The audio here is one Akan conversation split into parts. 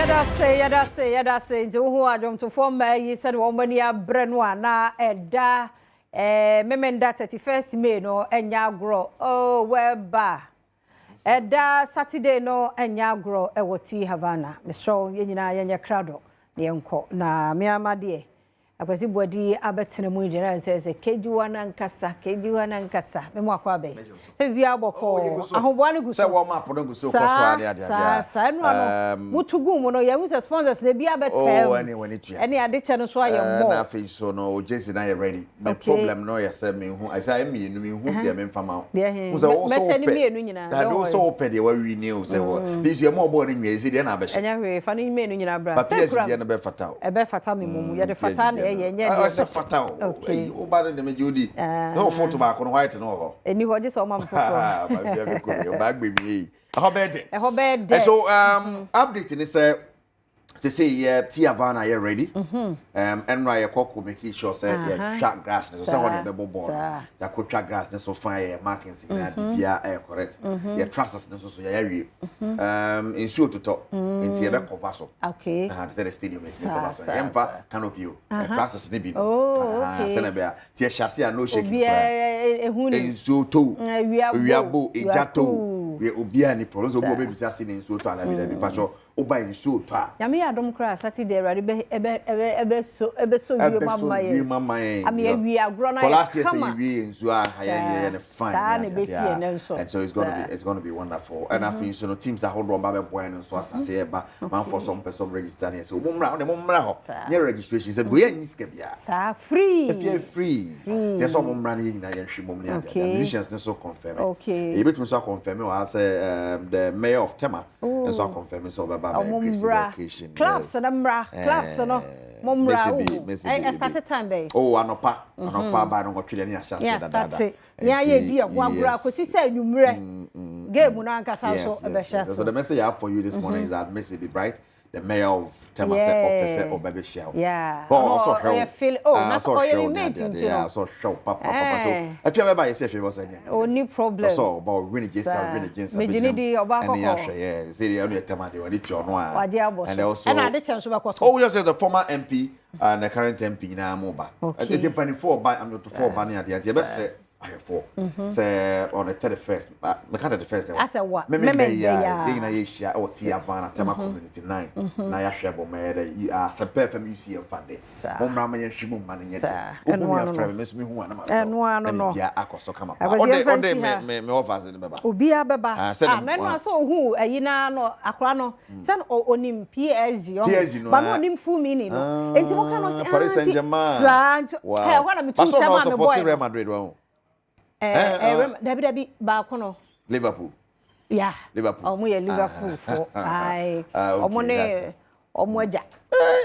Yɛda se, yɛda se, yɛda se. Nti wohu adwomtofoɔ mmaa yi sɛde wɔn ani abrɛ no a, na ɛda Memenda 31st May no ɛnyɛ agorɔ. Oh, wɛba ɛda Saturday no ɛnyɛ agorɔ ɛwɔ T Havana. Mesrɛ wo, yɛn nyinaa yɛnyɛ krado na yɛnkɔ. Na meama deɛ Akwasi Buadi abɛtena mu yi deɛ, na sɛ kejuwa nankasa, kejuwa nankasa. Memo akɔ abɛn sɛ biribiara bɔkɔɔ, ahoboa no gu so. Sɛ wɔn apo no gu so kɔ so ade ade ade. Saa ɛno ano mutu gu mu no, yɛhu sɛ sponsors na ebi abɛtɛm. Oh, ɛne wɔn tua. Ɛne ade kyɛ no so ayɛ mmɔ. Na afei so no o jesi na yɛ ready. My problem no yɛ sɛ mi hu ɛsɛ ayɛ mmienu, mi hu deɛ mi nfa ma wo. Deɛ he? Sɛ wo sɛ mɛhyɛ ne wopɛ mmienu nyinaa. Dabi, don't wo sɛ worry. wopɛ deɛ wawi ni o, sɛ wɔ bi so yɛ mo ɔbɔ ne nwi esi deɛ na abɛhyɛ. Ɛnyɛ hwee, fa ne mmienu nyinaa bra. Ba Sɛ PSG kura deɛ no bɛ fata o. Ɛbɛ fata mi mu, yɛde fata na ɛyɛ, ɛnyɛ deɛ Ɛsɛ ɛbɛhyɛ. fata o. Okay. Ɛyi wo ba ne de me gye odi. Na o photo baako no, white no wɔ hɔ. Ɛni hɔ, gye sɛ ɔma me foforɔ. Ba fi abɛ kɔ mi, ɔba agbe mi yi. Ɛhɔ bɛyɛ dɛ. Ɛhɔ bɛyɛ dɛ. And so update ni sɛ sese yɛ T Havana yɛ ready. Ɛnura yɛ kɔ kɔ make sure sɛ yɛ twa grass ne so sɛ hɔ ne yɛ bɛbɔ bɔɔl no. Yɛ akɔ twa grass ne so fine, yɛ markings nyinaa, biribiara ɛyɛ correct. Yɛ trusses ne so so yɛ awie. Nsuo totɔ nti yɛ bɛ cover so. Sɛ the stadium yɛ ti cover so. Yɛ mfa canopy o. Trusses ne bi no. Sɛ na bɛ a ti yɛ hyɛ ase a, no shaking koraa. Obiara ehu ni. Nsuo to. Awia bo. Ewia bo, egya to. Wiakuu. Yɛ obiara ni problem. Sɛ obi wɔ bɛbisa se ne nsuo tɔ anabi dabi patwɔ, woba nsuo tɔ a. Nyame yɛ adom koraa, Saturday Awurade bɛ ɛbɛ ɛbɛ ɛbɛ so ɛbɛ so wiem ama Ɛbɛso yɛn. wiem ama yɛn. Ama yɛawie agorɔ no For last ayɛ year sɛ kama. yɛwie yɛ nsuo a ha yɛ ne fine. Saa ne na ade ɛbɛsi ade a. ɛnɛ nso. And so it's gonna be wonderful. Ɛna afei nso no, teams ahodoɔ ba bɛboa yɛn no nso asate yɛ manfoɔ sɛ ɔmpɛ sɛ ɔm register ne yɛ sɛ ɔmo mmra, ɔde mo mmra hɔ. Nyɛ registration sɛ bóyá nyi sika biara. Saa, free. Efie free. Kyerɛ sɛ ɔmo mmra no, yɛ nyinaa yɛnhwɛ mom ne ade ade. Musicians ne so confirm. Yɛbɛtumi nso aconfirm wɔ ha sɛ the mayor of Tema nso aconfirm sɛ ɔbɛba bɛ Ɔmo grace the mmra. occasion. Clubs no mmra, clubs no mo mmra. Mese bi, Wohu. mese Ɛ bi. Start time bɛyɛ? Oh, anɔpa, anɔpa ba no 8 deɛ ne yɛahyɛ Ne aseɛ dadaada. astart ne ayɛ di ɛho agorɔ akɔsi sɛ anwummerɛ game no ankasa nso ɛbɛhyɛ So so. the message I have for you this morning is that Missy B Bright, the mayor of Tema, sɛ ɔpɛ sɛ ɔbɛ bɛhyia wo. Yeah. But Ɔno ɔsɔ hwɛ wo. ɔyɛ feel, oh, Ah, na ɔsɔ sɛ ɔyɛ hwɛ wo me ne mate ade ade. nti Yeah, no. ɔsɔ hwɛ wo papa papa. So afia bɛba yɛ sɛ afia bɛ sɛ nyɛ. Ɔni problem. Ɔsɔ ɔba ɔwin ne jersey, ɔwin ne jersey. Megye ne di, ɔba ɛne kɔkɔɔ. yɛahwɛ yɛ sɛ deɛ ɔno yɛ Tema deɛ wɔde tua ɔno a. Wagye abɔ And so. also, Ɛna ade kyɛ nso bɛkɔ so. Oh yes, the former MP and the current MP nyinaa mo ba. Eti mpanimfoɔ ɔba, amatofoɔ ɔba ne adeɛ, nti yɛbɛsrɛ ahwɛfoɔ sɛ on the 31st, meka 31st ɛwɔ Asɛ wa, Memenda Memenda yi a yi a. yɛn nyinaa yɛhyia ɛwɔ T Havana, Tema Community 9, na yɛahwɛ bɔ ma yɛ dɛ Asɛmpa FM UCM fande. Mo mmra ma yɛnhwɛ mu mma no nyɛ Saa. den. Wohu Ɛno mi ano afrɛ no. me, me nso mehu a na ma Ɛno ano na no. biribiara akɔ so kama paa. Akwasi, Ɔde yɛmfa ɔde nsi me ha. me ɔfa ne bɛba. Obiara bɛba. Ah, sɛ Ah, ne- na ɛno asɛ ohu ayi naa no, akora no sɛ no onim PSG ɔho. PSG no, ba no ah. onim full meaning no, enti mo ka no sɛ Paris ah, Saint-Germain. Saa nti Wow. hɛ hɔ na metu Pastor nkyɛn na ma me ɔsupport boy Real no. Madrid wɔn. Dabi dabi, baako no. Liverpool. Ya. Liverpool. Ɔmo yɛ Liverpool fo. Ayi. Ah, okay, Ɔmo ne ɔmo agya.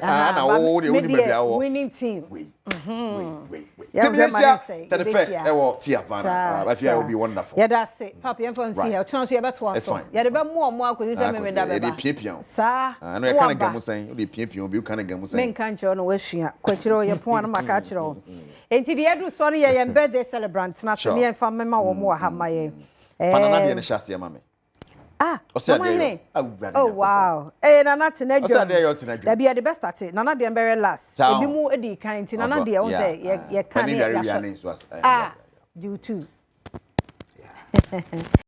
Ah, na wo deɛ Me wonim baabi a wɔ. Winning team. Wei, wei, wei, wei. Yɛn Tim hwɛ ma ne yɛhyia sɛ, 31st yɛbɛhyia. ɛwɔ T Havana. I feel it will be wonderful. Yɛda ase papa, yɛmfa nsi ha. Ɔkyena nso yɛbɛtoa It's so. fine, Yɛde it's fine. bɛmo ɔmo akɔsi sɛ Memenda Yɛde bɛba. piapia wo. Saa. Ah, no yɛka ne Woaba. gamu sɛn, wode piapia obi, woka ne gamu sɛn. Menka nkyerɛ wo no woasua kɔkyerɛ wo yɛpon a no maka akyerɛ wo. Enti deɛ yɛdu soɔ no yɛ yɛn birthday celebrant na so ne yɛmfa mmema wɔ mo wɔ ha ma yɛn. Fa nana deɛ no hyɛ aseɛ ma me. Ah, Ɔsɛ Mama adeɛ yɛ. Hene. Awurade Oh Nyankopɔn. wow. Nana tena Ɔsɛ dwam. adeɛ yɛ ɔtena dwam. Dabi, yɛde bɛ start. Nana deɛ mbɛyɛ last. Saa Ebi o. mu edi kan nti nana deɛ wɔn sɛ yɛ yɛ ka Panin ne dware yɛ wia ahyɛ. ne nsuo ase. Ah, due to.